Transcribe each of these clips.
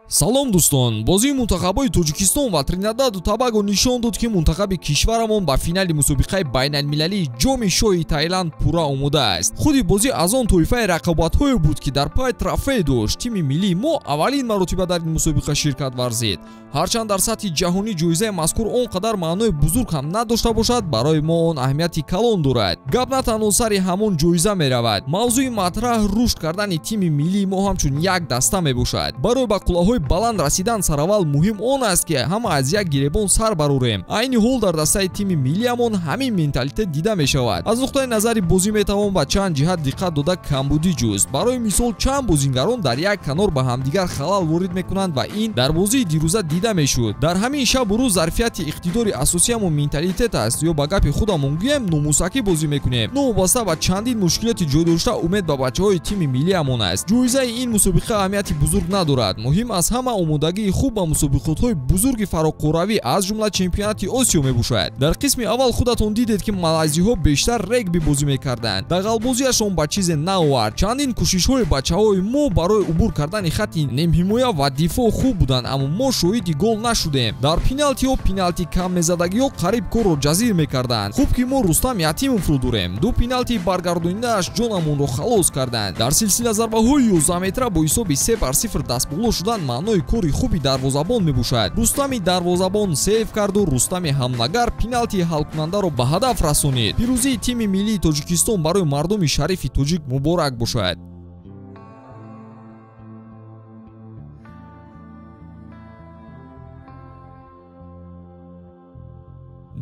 Салом дӯстон, бозии мунтахабҳои Тоҷикистон ва Тринидаду Тобаго нишон дод, ки мунтахаби кишварамон ба финали мусобиқаи байналмилалии ҷоми шоҳи Таиланд пурра омода аст. Худи бозӣ аз он тоифаи рақобатҳое буд, ки дар пай трофей дошт. Тими миллии мо аввалин маротиба дар ин мусобиқа ширкат варзид. Ҳарчанд дар сатҳи ҷаҳонӣ ҷоизаи мазкур он қадар маънои бузург ҳам надошта бошад, барои мо он аҳамияти калон дорад. Гап на танҳо сари ҳамон ҷоиза меравад. Мавзӯи матраҳ рушд кардани тими миллии мо ҳамчун як даста мебошад. Барои ба қуллаҳои баланд расидан сараввал муҳим он аст, ки ҳама аз як гиребон сар барорем. Айни ҳол дар дастаи тими миллиамон ҳамин менталитет дида мешавад. Аз нуқтаи назари бозӣ метавон ба чанд ҷиҳат диққат дода камбудӣ ҷуст. Барои мисол, чанд бозингарон дар як канор ба ҳамдигар халал ворид мекунанд ва ин дар бозии дирӯза дида мешуд. Дар ҳамин шабу рӯз зарфияти иқтидори асосиямон менталитет аст, ё ба гапи худамон гӯем, номусакӣ бозӣ мекунем. Новобаста ба чандин мушкилоти ҷой дошта, умед ба бачаҳои тими миллиамон аст. Ҷоизаи ин мусобиқа аҳамияти бузург надорад. Муҳим аз ҳама омодагии хуб ба мусобиқотҳои бузурги фароқуравӣ, аз ҷумла чемпионати Осиё мебошад. Дар қисми аввал худатон дидед, ки малайзиҳо бештар регби бозӣ мекарданд. Дағалбозиашон ба чизе наовард. Чандин кӯшишҳои бачаҳои мо барои убур кардани хатти нимҳимоя ва дифоъ хуб буданд, аммо мо шоҳиди гол нашудем. Дар пеналтиҳо пеналти кам мезадагиҳо қариб корро ҷазир мекарданд. Хуб ки мо Рустам Ятимовро дорем. Ду пеналтии баргардонидааш ҷонамонро халос карданд. Дар силсила зарбаҳои 11 метра бо ҳисоби 3-0 дастболо шудан маънои кори хуби дарвозабон мебошад. Рустами дарвозабон сейв карду Рустами ҳамлагар пеналтии ҳалкунандаро ба ҳадаф расонид. Пирӯзии тими миллии Тоҷикистон барои мардуми шарифи тоҷик муборак бошад.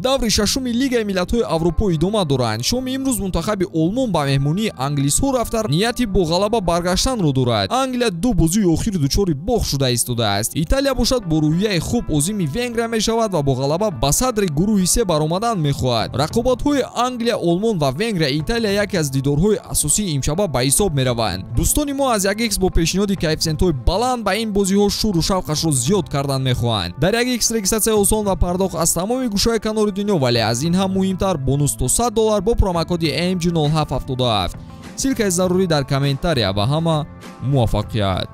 Даври шашуми Лигаи миллатҳои Аврупо идома доранд. Шоми имрӯз мунтахаби Олмон ба меҳмонии англисҳо рафта нияти бо ғалаба баргаштанро дорад. Англия ду бозии охири дучори бохт шуда истодааст. Италия бошад бо рӯҳияи хуб озими Венгрия мешавад ва бо ғалаба ба садри гурӯҳи се баромадан мехоҳад. Рақобатҳои Англия, Олмон ва Венгрия Италия яке аз дидорҳои асосии имшаба ба ҳисоб мераванд. Дӯстони мо аз 1x бо пешниҳоди коэффисиентҳои баланд ба ин бозиҳо шуру шавқашро зиёд кардан мехоҳанд. Дар 1x регистратсияи осон ва пардохт аз тамоми гӯшаҳои канори дунё, вале аз ин ҳам муҳимтар бонус то $100 бо промокоди MG0777. Ссилкаи зарурӣ дар комментария. Ба ҳама муваффақият.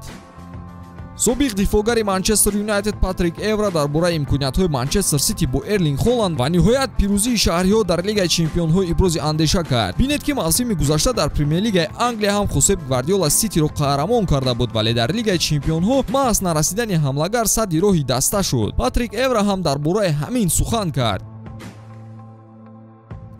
Собиқ дифоъгари Манчестер Юнайтед Патрик Эвра дар бораи имкониятҳои Манчестер Сити бо Эрлинг Холанд ва ниҳоят пирӯзии шаҳриҳо дар Лигаи чемпионҳо ибрози андеша кард. Бинед, ки мавсими гузашта дар Премер-лигаи Англия ҳам Хосеп Гвардиола Ситиро қаҳрамон карда буд, вале дар Лигаи чемпионҳо маҳз нарасидани ҳамлагар садди роҳи даста шуд. Патрик Эвра ҳам дар бораи ҳамин сухан кард.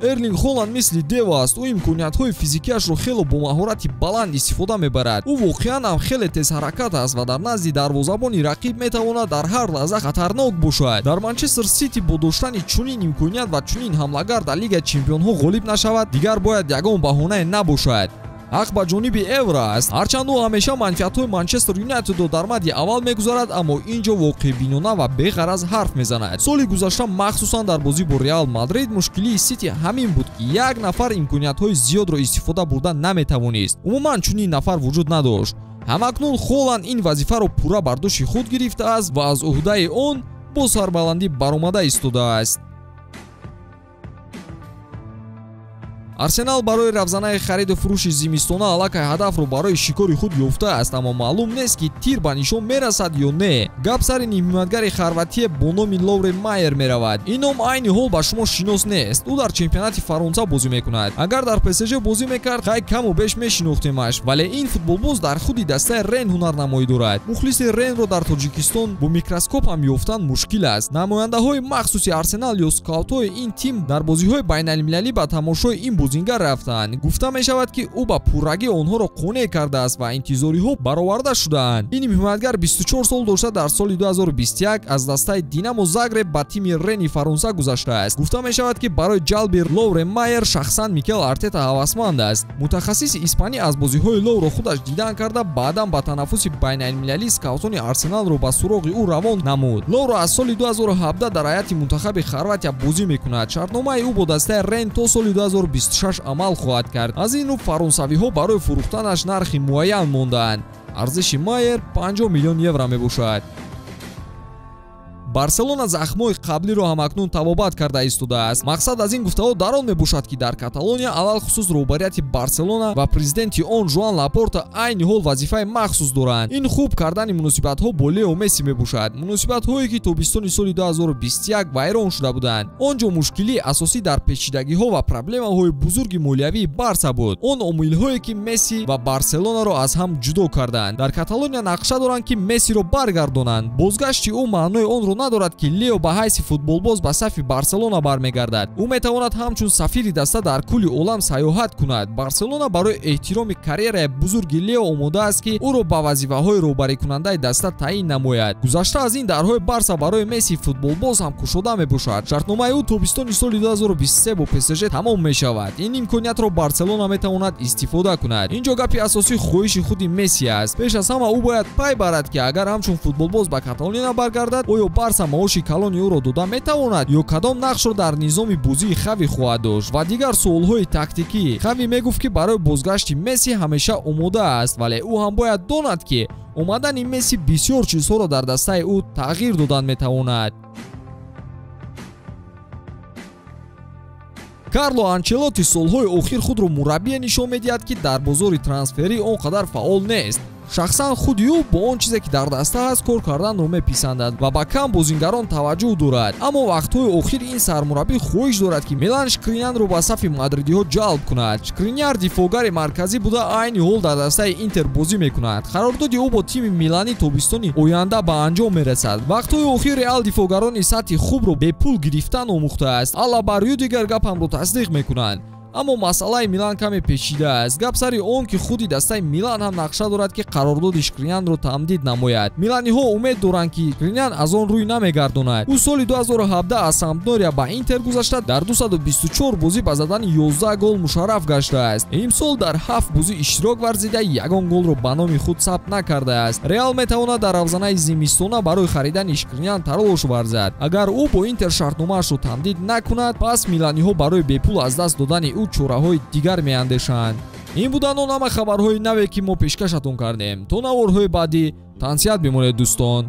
Эрлинг Холанд мисли дев аст. Ӯ имкониятҳои физикиашро хело бо маҳорати баланд истифода мебарад. Ӯ воқеан ҳам хеле тезҳаракат аст ва дар назди дарвозабони рақиб метавонад дар ҳар лаҳза хатарнок бошад. Дар Манчестер Сити бо доштани чунин имконият ва чунин ҳамлагар дар Лигаи чемпионҳо ғолиб нашавад, дигар бояд ягон баҳонае набошад. Ҳақ ба ҷониби Эвра аст. Ҳарчанд ӯ ҳамеша манфиатҳои Манчестер Юнайтедро дар мадди аввал мегузарад, аммо ин ҷо воқеъбинона ва беғараз ҳарф мезанад. Соли гузашта махсусан дар бозӣ бо Реал Мадрид мушкилии Сити ҳамин буд, ки як нафар имкониятҳои зиёдро истифода бурда наметавонист. Умуман чунин нафар вуҷуд надошт. Ҳамакнун Холанд ин вазифаро пурра бар дӯши худ гирифтааст ва аз уҳдаи он бо сарбаландӣ баромада истодааст. Арсенал барои равзанаи хариду фурӯши зимистона аллакай ҳадафро барои шикори худ ёфтааст, аммо маълум нест, ки тир ба нишон мерасад ё не. Гап сари нимҳимоятгари хорватия бо номи Ловре Майер меравад. Ин ном айни ҳол ба шумо шинос нест. Ӯ дар чемпионати Фаронса бозӣ мекунад. Агар дар ПСЖ бозӣ мекард, хай каму беш мешинохтемаш, вале ин футболбоз дар худи дастаи Рен ҳунарнамоӣ дорад. Мухлиси Ренро дар Тоҷикистон бо микроскоп ҳам ёфтан мушкил аст. Намояндаҳои махсуси Арсенал ё скаутҳои ин тим дар бозиҳои байналмилалӣ ба тамошои ин бозингар рафтанд. Гуфта мешавад, ки ӯ ба пуррагӣ онҳоро қонеъ кардааст ва интизориҳо бароварда шудаанд. Ин ҳимоятгар 24 сол дошта дар соли 2021 аз дастаи Динамо Загреб ба тими Рени Фаронса гузаштааст. Гуфта мешавад, ки барои ҷалби Ловре Майер шахсан Микел Артета ҳавасманд аст. Мутахассиси испанӣ аз бозиҳои Ловро худаш дидан карда, баъдан ба танаффуси байналмилалӣ скаутони Арсеналро ба суроғи ӯ равон намуд. Ловро аз соли 2017 дар ҳайати мунтахаби Хорватия бозӣ мекунад. Шартномаи ӯ бо дастаи Рен то соли 2026 амал хоҳад кард. Аз ин рӯ фаронсавиҳо барои фурӯхтанаш нархи муайян мондаанд. Арзиши Майер 50 миллион евро мебошад. Барселона захмҳои қаблиро ҳамакнун табобат карда истодааст. Мақсад аз ин гуфтаҳо дар он мебошад, ки дар Каталония алалхусус роҳбарияти Барселона ва президенти он Жуан Лапорта айни ҳол вазифаи махсус доранд. Ин хуб кардани муносибатҳо бо Лео Месси мебошад. Муносибатҳое ки тобистони соли 2021 вайрон шуда буданд. Он ҷо мушкилии асосӣ дар печидагиҳо ва проблемаҳои бузурги молиявии Барса буд. Он омилҳое ки Месси ва Барселонаро аз ҳам ҷудо карданд. Дар Каталония нақша доранд, ки Мессиро баргардонанд. Бозгашти ӯ маънои онро надорад, ки Лео ба ҳайси футболбоз ба сафи Барселона бармегардад. Ӯ метавонад ҳамчун сафири даста дар кулли олам сайёҳат кунад. Барселона барои эҳтироми карьераи бузурги Лео омода аст, ки ӯро ба вазифаҳои роҳбарикунандаи даста таъин намояд. Гузашта аз ин, дарҳои Барса барои Месси футболбоз ҳам кушода мебошад. Шартномаи ӯ тобистони соли 2023 бо ПСЖ тамом мешавад. Ин имкониятро Барселона метавонад истифода кунад. Инҷо гапи асосӣ хоҳиши худи Месси аст. Пеш аз ҳама ӯ бояд пай барад, ки агар ҳамчун футболбоз ба Каталония баргардад, оё Барса маоши калони ӯро дода метавонад ё кадом нақшро дар низоми бозии Хави хоҳад дошт ва дигар суолҳои тактикӣ. Хави мегуфт, ки барои бозгашти Месси ҳамеша омода аст, вале ӯ ҳам бояд донад, ки омадани Месси бисёр чизҳоро дар дастаи ӯ тағйир додан метавонад. Карло Анчелотти солҳои охир худро мураббие нишон медиҳад, ки дар бозори трансферӣ он қадар фаъол нест. Шахсан худи ӯ бо он чизе ки дар даста аст кор карданро меписандад ва ба кам бозингарон таваҷҷӯҳ дорад. Аммо вақтҳои охир ин сармураббӣ хоҳиш дорад, ки Милан Шкринярро ба сафи мадридиҳо ҷалб кунад. Шкриняр дифоъгари марказӣ буда, айни ҳол дар дастаи Интер бозӣ мекунад. Қарордоди ӯ бо тими Миланӣ тобистони оянда ба анҷом мерасад. Вақтҳои охир Реал дифоъгарони сатҳи хубро бепул гирифтан омӯхтааст. Алаба Рюдигер гапамро тасдиқ мекунанд. Аммо масъалаи Милан каме печида аст. Гап сари он ки худи дастаи Милан ҳам нақша дорад, ки қарордоди Шкринярро тамдид намояд. Миланиҳо умед доранд, ки Шкриняр аз он рӯй намегардонад. Ӯ соли 2017 аз Сампдория ба Интер гузашта, дар 224 бозӣ ба задани 11 гол мушарраф гаштааст. Имсол дар 7 бозӣ иштирок варзида, ягон голро ба номи худ сабт накардааст. Реал метавонад дар равзанаи зимистона барои харидани Шкриняр талош варзад. Агар ӯ бо Интер шартномаашро тамдид накунад, пас миланиҳо барои бепул аз даст додани ӯ чораҳои дигар меандешанд. Ин буданд он ҳама хабарҳои наве, ки мо пешкашатон кардем. То наворҳои баъдӣ тансиҳат бимонед, дӯстон.